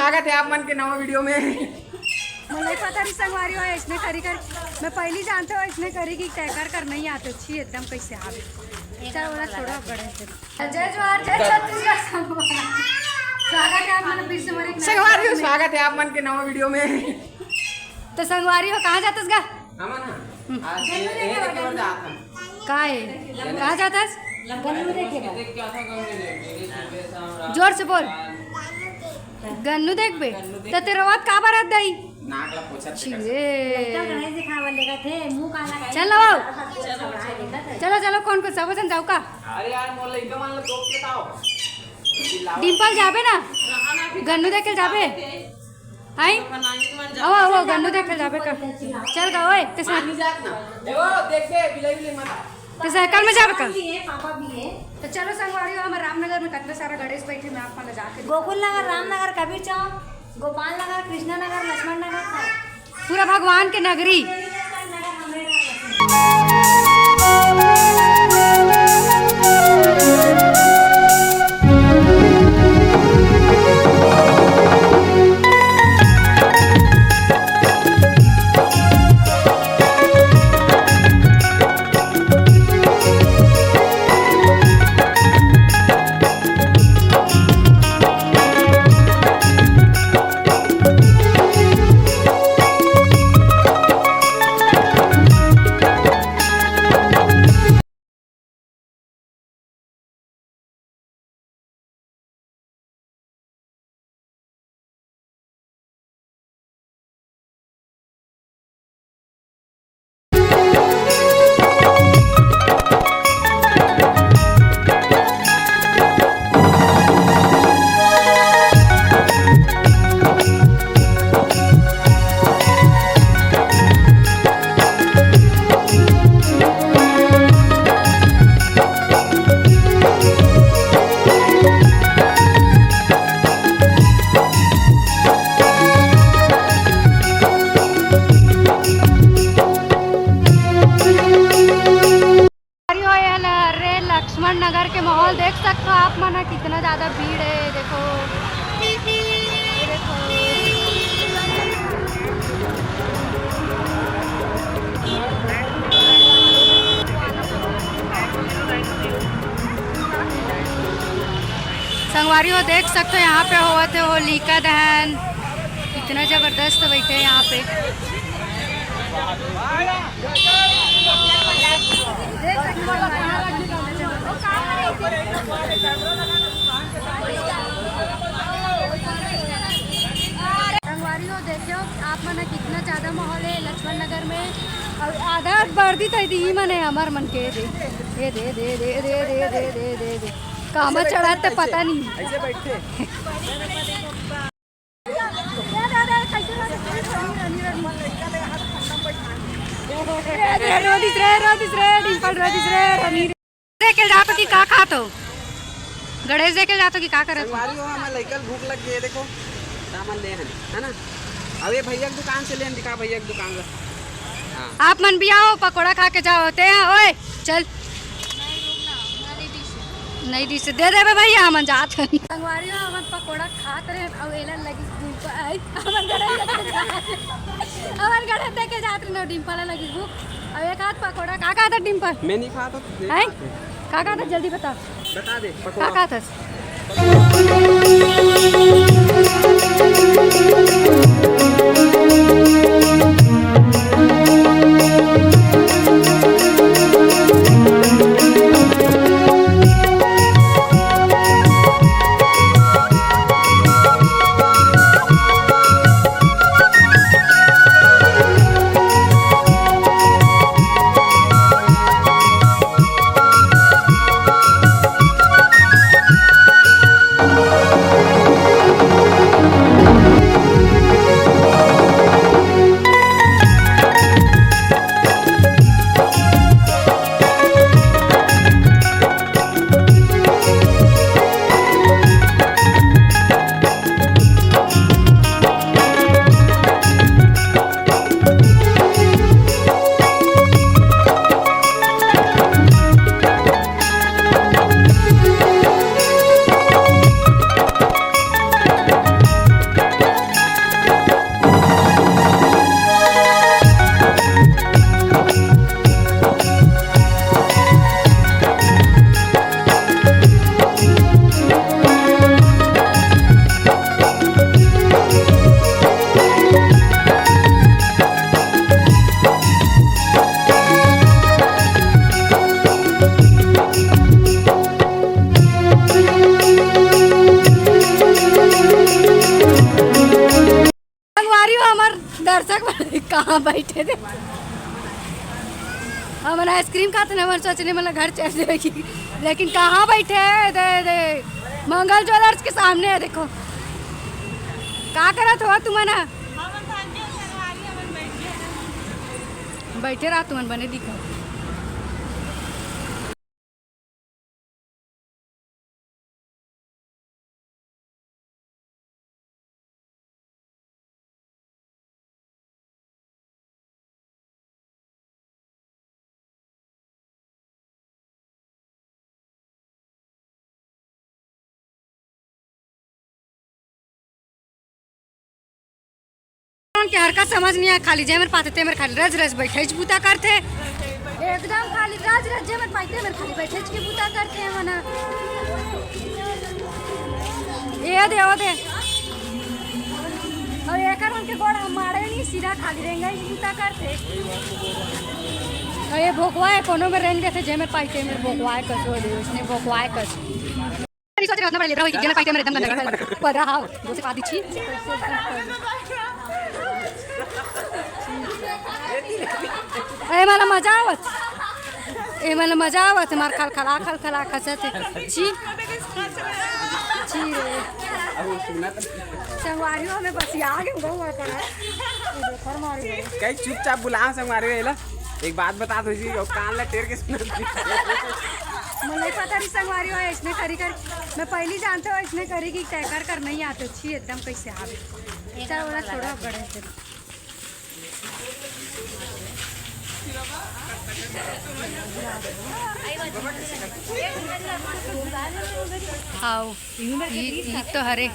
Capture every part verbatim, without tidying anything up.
स्वागत है आप मन के नवा वीडियो में। मोला नहीं पता रही संगवारी हो, इसने करी कर, मैं पहली जानते हो इसने करी कि टैकर कर नहीं आते छी एकदम कैसे आवे। चल, ओला छोड़ो, अब गणेश जी। जय जोहार, जय छत्तीसगढ़ संगवारी। स्वागत है आप मन फिर से हमारे एक नए संगवारी हो, वीडियो में। स्वागत है आप मन के नवा वीडियो में। तो संगवारी हो, कहाँ जातस गा? हमन ह? आज एक एक बार जात हन। का है? कहाँ जातस? गन्नू देखे बर। जोर से बोल। गन्नू देखबे? त तेरा बात का बार दई? नाक ला पोछत हे छिरे। लइका गणेश दिखावे लेगा थे, मुंह काला है। चल ना बाबू। चलो, चलो, कौन कौन सब झन जाऊ का? अरे यार, मोर लइका मन ला तोप के ताओ। डिम्पल जाबे ना? गन्नू देखे जाबे? हाय? आओ, आओ, गन्नू देखे जाबे का? चल गा ओए, ते साथ। पानी जात ना। ए, वो देख बे, बिलाई, बिलाई मत आ। तो साइकिल में जाबे का? पापा भी है, पापा भी है। तो चलो संगवारी हो, हमर रामनगर में कितना सारा गणेश बैठे, मैं आप मन ला जाके गोकुल नगर, रामनगर, कबीर चौक, गोपाल नगर, कृष्णा नगर, लक्ष्मण नगर, सब। पूरा भगवान के नगरी। अरे लक्ष्मण नगर के माहौल देख सकते हो आप मन, कितना ज्यादा भीड़ है। देखो, ये देखो। संगवारी हो, देख सकते हो, यहाँ पे होवत हे होलिका दहन। इतना जबरदस्त बैठे हैं यहाँ पे। संगवारी हो, देखियो आप मन, कितना ज्यादा माहौल है लक्ष्मण नगर में। और आधा वर्दी तो दी मन है, हमर मन के दे, दे, दे। कामा चढ़ाते पता नहीं। ऐसे बैठे। रोदिस रे, रोदिस रे, डिम्पल रोदिस रे, रनी रे। देखे जातो कि का खात हो? गणेश देखे जातो कि का करत हो? संगवारी हो, हमर लइका ल भूख लग गे, देखो, सामान ले हन, है ना? अब ये भैया के दुकान से लेन, दिखा भैया के दुकान ला। हाँ। आप मन भी आओ, पकोड़ा खा के जाओ। ते हैं, ओए, चल। नहीं दी से दे देबे भैया, हमन जात हन। संगवारी हो, हमन पकोड़ा खात रहे, अब एला लगी भूख, आई, हमन गणेश देखे जात रहे, हमन गणेश देखे जात रहे, डिम्पल लगी भूख। अब एक हाथ पकोड़ा, का खात हे डिम्पल? मैं नहीं खाता, ये हैं? खाते हैं। का खात हे, जल्दी बता। बता दे, का पकोड़ा। खात हस? कहाँ बैठे थे? हमन आइसक्रीम खाते ना, हमन सोचने मतलब घर चल जाएगी, लेकिन कहाँ बैठे हैं? दे, दे, मंगल ज्वेलर्स के सामने है, देखो। का करत हो तुमन ह? बैठे रहा, तुमन बने दिखा। के हरकत समझ नहीं आय, खाली जेमेर पाथे तेमेर खाली रज रज बैठे च बूता करथे। एकदम खाली रज रज जेमेर पाथे तेमेर खाली बैठे च के बूता करथे मना। ए दे, ओ दे। अउ एकर मन के गोड़ हम मारे नहीं, सीधा खाली रेंगे च बूता करथे। अउ ये भोकवा है, कोनो में रेंग देथे, जेमेर पाई तेमेर भोकवा है कस, ओ दे, उसने भोकवा है कस। नहीं सोच रहा, उतना बड़ा लेबरा होई कि जेमेर पाई तेमेर एकदम गंदा परा हाव, दोसे का दिछी। ए, मला मजा आवत। ए, मला मजा आवत, मार खलखला, खलखला खसत हे। छी। छी रे। संगवारी हो, हमें बसिया के गौ आता है। ये देखो, मार गई। कहीं चुपचाप बुलाओ संगवारी हो, एला। एक बात बता दो जी, वो कान ला टेर के सुना। मैं नहीं पता नहीं संगवारी हो, इसने करी कर, मैं पहली जानते हो इसने करी कि टैकर कर नहीं आते, छी एकदम कैसे आवे। चल, ओला छोड़ो, अब गणेश दे। हाव, ई, ई तो हरे।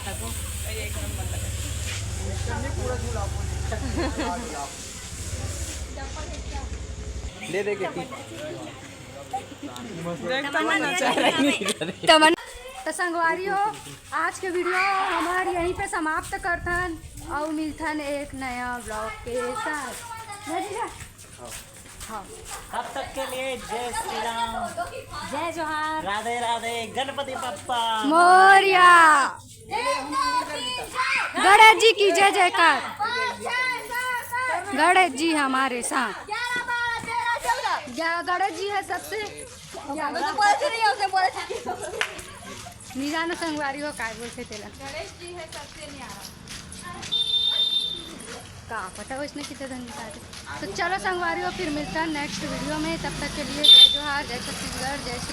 दे दे के। तमन्ना। तो संगवारी हो, आज के वीडियो हमार यहीं पे समाप्त करथन, अउ मिलथन एक नया ब्लॉग के साथ। हाँ। तब तक के लिए जय श्री राम, जय जोहार, राधे राधे, गणपति बप्पा मोरया। गणेश जी की जय जयकार। गणेश जी हमारे साथ। गणेश जी है सबसे। नहीं जानो संगवारी हो काय बोलथे तेला। गणेश जी है सबसे न्यारा। का पता वैसने कितने धन निकाले। तो चलो संगवारी हो, फिर मिलता है नेक्स्ट वीडियो में। तब तक के लिए जय जोहार, जय छत्तीसगढ़, जय श्री